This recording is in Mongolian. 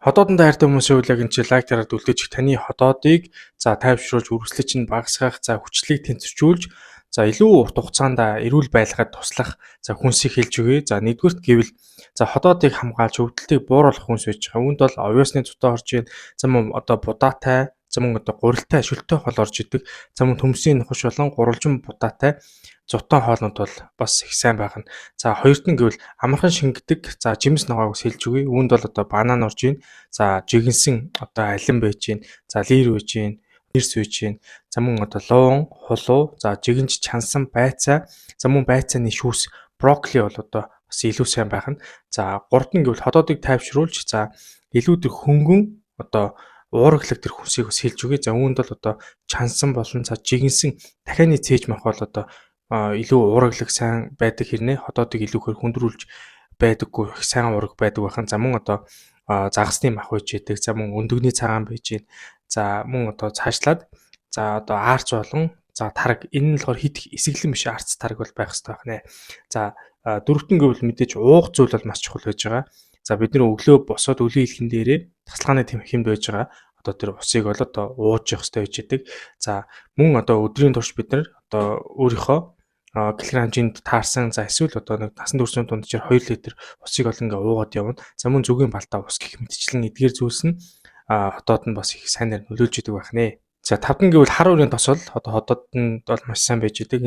Ходоодонд хайртай хүмүүсийн хувьд яг энэ чи лайк дараад үлдээчих таны ходоодыг за тайвшруулж, үргэлжлэж чинь багасгах, за хүчлийг тэнцвэржүүлж, за илүү урт хугацаанд эрүүл байлгахад туслах за хүнсийг хэлж өгье. За нэгдүгээрт гэвэл за ходоодыг хамгаалж, өвдөлтийг бууруулах хүнс байж байгаа. Үүнд бол овёсны зутаа орж ийн, за мөн одоо будаатай, за мөн одоо гурилтай, шөлтэй хоол орж идэг. За мөн төмсийн нухаш болон гурвалжин будаатай зутаа хоолнууд бол бас их сайн байх нь. За хоёрт нь гэвэл амархан шингэдэг за жимс ногоог сэлж өгье. Үүнд бол одоо банан орж ийн. За жигэнсэн одоо алим байж ийн. За лир байж ийн. Нэрс байж ийн. За мөн одоо луун, хулуу, за жигэнж чансан байцаа, за мөн байцааны шүүс, брокколи бол одоо бас илүү сайн байх нь. За гуравт нь гэвэл ходоодыг тайвшруулж, за илүү тэр хөнгөн одоо уураглаг тэр хүнсийг бас хэлж өгье. За үүнд бол одоо чансан болон за жигэнсэн дахианы цээж мах бол одоо илүү уураглаг сайн байдаг хэрнээ ходоодыг илүүхээр хүндрүүлж байдаггүй их сайн уураг байдаг байхan. За мөн одоо загасны мах байж идэг. За мөн өндөгний цагаан байж гин. За мөн одоо цаашлаад за одоо аарч болон за тараг, энэ нь болохоор хит эсэглэн биш арц тараг бол байх хэрэгтэй байна. За дөрөвт нь гэвэл мэдээж уух зүйл бол маш чухал байж байгаа. За бид нэр өглөө босоод өлийн хэлхэн дээрээ тасалгааны хэмд байж байгаа одоо тэр усыг бол одоо ууж явах хэрэгтэй байж идэг. За мөн одоо өдрийн турш бид нар одоо өөрийнхөө килограмм жинд таарсан, за эсвэл одоо нэг насан туршийн дунджаар 2 литр усыг бол ингээ уугаад явна. За мөн зүгийн балтаа ус гэх мэтчлэн эдгээр зүйлс нь хотод нь бас их сайнаар нөлөөлж идэг байх нэ. За тавд нь гэвэл хар үрийн тос бол одоо хотод нь бол маш сайн байж идэг.